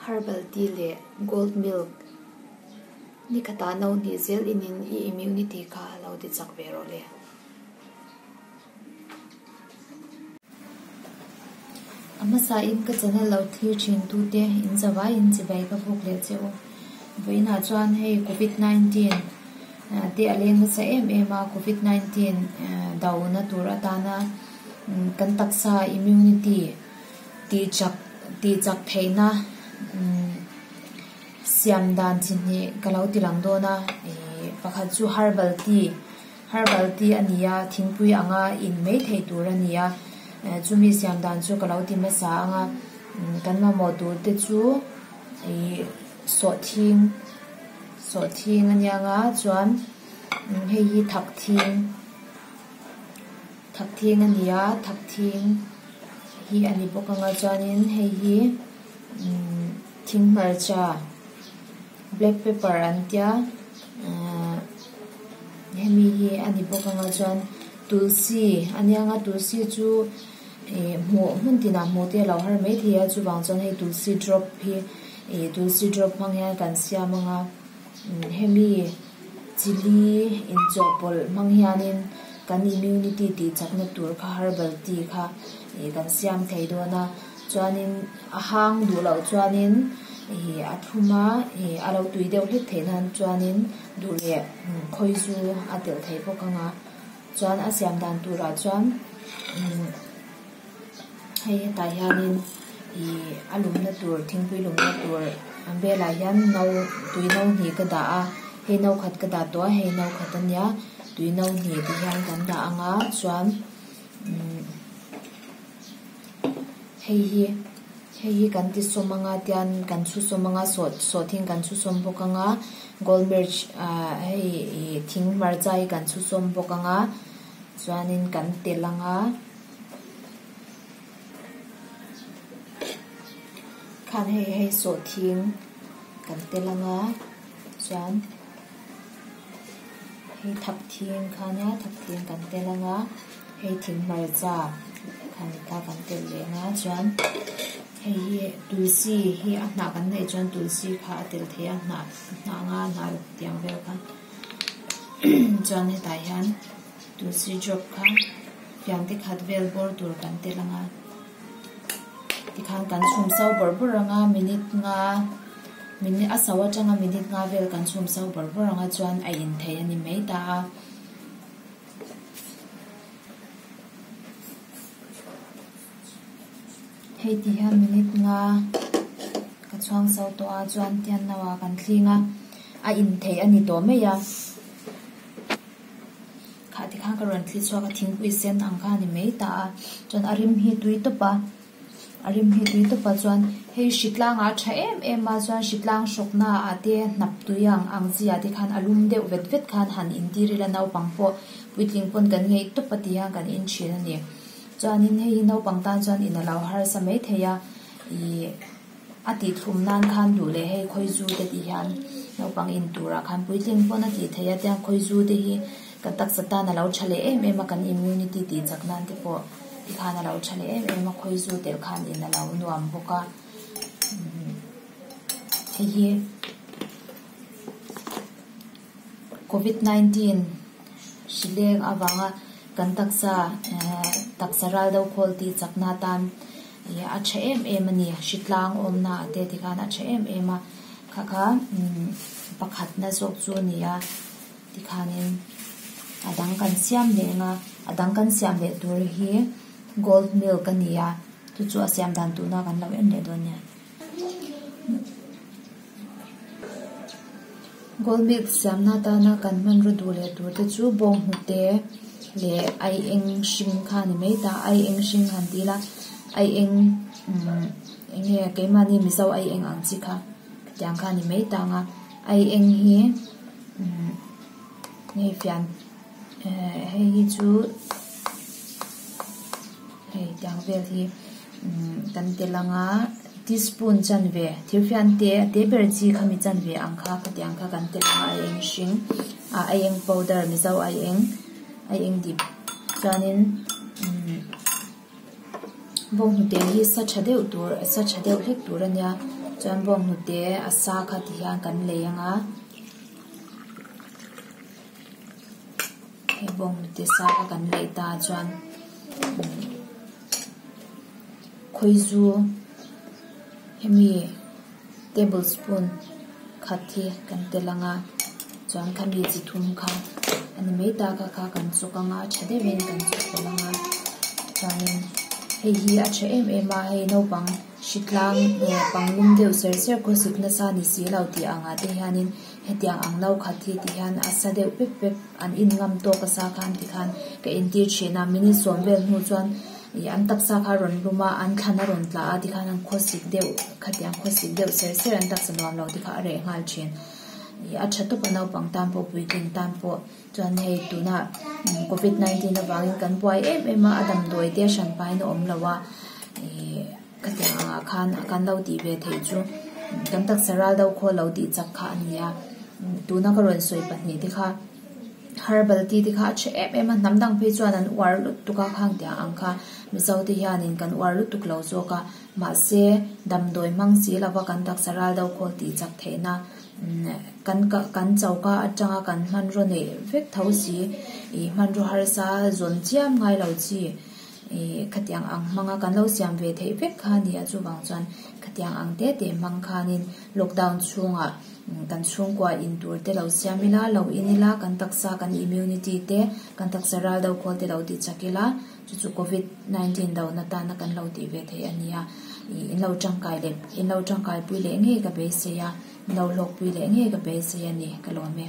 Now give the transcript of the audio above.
Herbal tea leh gold milk ni khatah no hnih zel inin i immunity kha lo ti chak ve rawh le. A hmasa in ka channel lo thlir thin tute in zavai in chibai ka buk leh che u. Vawiinah chuan hei covid 19 te a leng nasa em em a, covid 19 dona tur atana kan taksa immunity tih chak tih chak theihna siam dan chi hnih ka lo ti lang dawn a ih pakhat chu herbal tea herbal tea a ni a thingpui anga in mai theih tur a ni a chumi siam dan chu ka lo ti hmasa ang a kan mamawh tur te chu ih sawhthing sawhthing a nia nga chuan hei hi thakthing. Thakthing a ni a thakthing hi a ni bawk ang a chuanin hei hi umm thing hmarcha black pepper an tia ahh hemi hi a ni bawk ang a chuan tulsi a nia ang a tulsi chu ih hmuh hmun tinah hmuh te a lo har maithei a chuvang chuan hei tulsi drop hi ih tulsi drop hmang hian kan siam ang a. Hemi chili inchawhpawlh hmang hianin kan immunity tih chakna tur kha herbal tea kha ih kan siam thei dawn a chuanin a hang duh loh chuanin ih a thlum a ih a lo tui deuh hlek theih nan chuanin duh leh khawizu a telh thei bawk ang a chuan a siam dan turah chuan umm hei hetah hianin ih a lumna tur thingpui lumna tur ang velah hian no tui no hnih ka dah a hei no khat ka dah tawh a hei no khat a nia tui no hnih ti hian kan dah ang a chuan umm hei hi hei hi kan ti sawm ang a tian kan chhu sawm ang a sawh sawhthing kan chhu sawm bawk ang a gold mirch ah hei ih thing hmarcha hi kan chhu sawm bawk ang a chuanin kan telh ang a. Khan hei hei sawhthing kan tel ang a chuan hei thakthing kha nia thakthing kan tel ang a hei thing hmarcha khan kha kan tel leh ang a chuan hei hi tulsi hi a hnah kan neih chuan tulsi kha a tel theih a hnah hnah anga hnah ruk tiang vel kha chuan hetah hian tulsi drop kha. Fiante khat vel bawr tur kan tel ang a, tikhan kan chhum so bawrh bawrh ang a, minute nga minute a so atanga minute nga vel kan chhum so bawrh bawrh ang a chuan a in thei a ni mai ta a. Hei ti hian minute nga ka chhuang so tawh a chuan tian no ah kan thling a, a in thei a ni tawh mai a. Kha tikhan ka rawn thli chhuak a thingpui sen ang kha a ni mai ta a chuan a rim hi tui tawp a a rim hi tui tawp a chuan hei hritlang ah a tha em em a chuan hritlang hrawk na ah te hnap tui ang ang chi ah te khan a lum deuh vet vet khan han intir ila naupang pawh puitling pawn kan ngeih tawp a ti hian kan in thin a ni chuanin hei hi naupang tan chuan in a lo harsa mai thei a ih. A tih thlum nan khan duh leh hei khawizu te tih hian naupang in turah khan puitling pawn a tih theih a tiang khawizu te hi kan taksa tan a lo tha leh em em a kan immunity tih chak nan te pawh tikhan a lo tha leh em em a khawizu telh khan in a lo nuam bawk a hei hi covid 19 hri leng avanga kan taksa ehh taksa ral deuh khawl tih chak na tan. Ih a tha em em a ni hritlang awmna ah te tikhan a tha em em a kha kha umm pakhatna zawk chu a ni a tikhanin a dang kan siam leh ang a a dang kan siam leh tur hi gold milk a ni a chu chu a siam dan tuna kan lo en leh dawn nia. Gold milk siamna atana kan hmanraw duh leh tur te chu bawnghnute leh aieng hring kha a ni mai ta aieng hring han ti ila aieng umm eng nge keimahni mizo aieng ang chi kha tiang kha a ni mai ta ang a aieng hi umm hei fian eh hei hi chu hei tiang vel hi. Kan tel ang a teaspoon chanve thirfian te te ber chi khami chanve ang kha khatiang kha kan tel ang a aieng hring ah aieng powder mizo aieng aieng dip chuanin umm bawnghnute hi sa tha deuh tur sa tha deuh hlek tur a nia Chuan bawnghnute a sa kha ti hian kan lei anga he bawnghnute sa kha kan lei ta chuan khawizu hemi table spoon khat hi kan tel anga chuan khami chi thum kha a ni mai ta kha kha kan chawk anga tha deuhin kan chawk pawlh anga chuanin hei hi a tha em em a hei naupang hritlang leh panglum deuh ser ser khawsik nasa ni si lo tih angah te hianin hetiang ang no khat hi ti hian a sa deuh pep pep an in ngam tawk a sa khan tikhan ka entir thin a minute sawm vel hnu chuan ih an taksa kha a rawn lum a an thlan a rawn tla a tikhan an khawsik deuh khatiang khawsik deuh ser ser an taksa nuam lo te kha a reh nghal thin ih a tha tawp a naupang tan pawh puitling tan pawh chuan hei tunah covid 19 avangin kan buai em em a a damdawi te a hran pahin a awm lo a ih khatiang angah khan kan lo tih ve theih chu kan taksa ral deuh khaw lo tih chak kha a ni a tuna ka rawn sawi pahnih te kha herbal tea te kha a tha em em a hnam dang phei chuan an uar lutuk a khang tiang ang kha mizo te hianin kan uar lutuk lo zawk a mahse damdawi hmang si lova kan taksa ral deuh khawl tih chak theihna kan kan choka atanga kan hmanraw neih vek tho si ih hmanraw harsa zawn chiam ngai lo chi. Ih khatiang ang hmanga kan lo siam ve theih vek kha a ni a chuvang chuan khatiang ang te te hmang khanin lockdown chhungah kan chhungkua in tur te lo siam ila lo in ila kan taksa kan immunity te kan taksa ral do khawl te lo ti chak ila chu chu covid 19 do na tana kan lo tih ve theih a ni a ih in lo tangkai leh in lo tangkai pui leh ngei ka beisei a in lo hlawkpui leh ngei ka beisei a ni ka lawm e.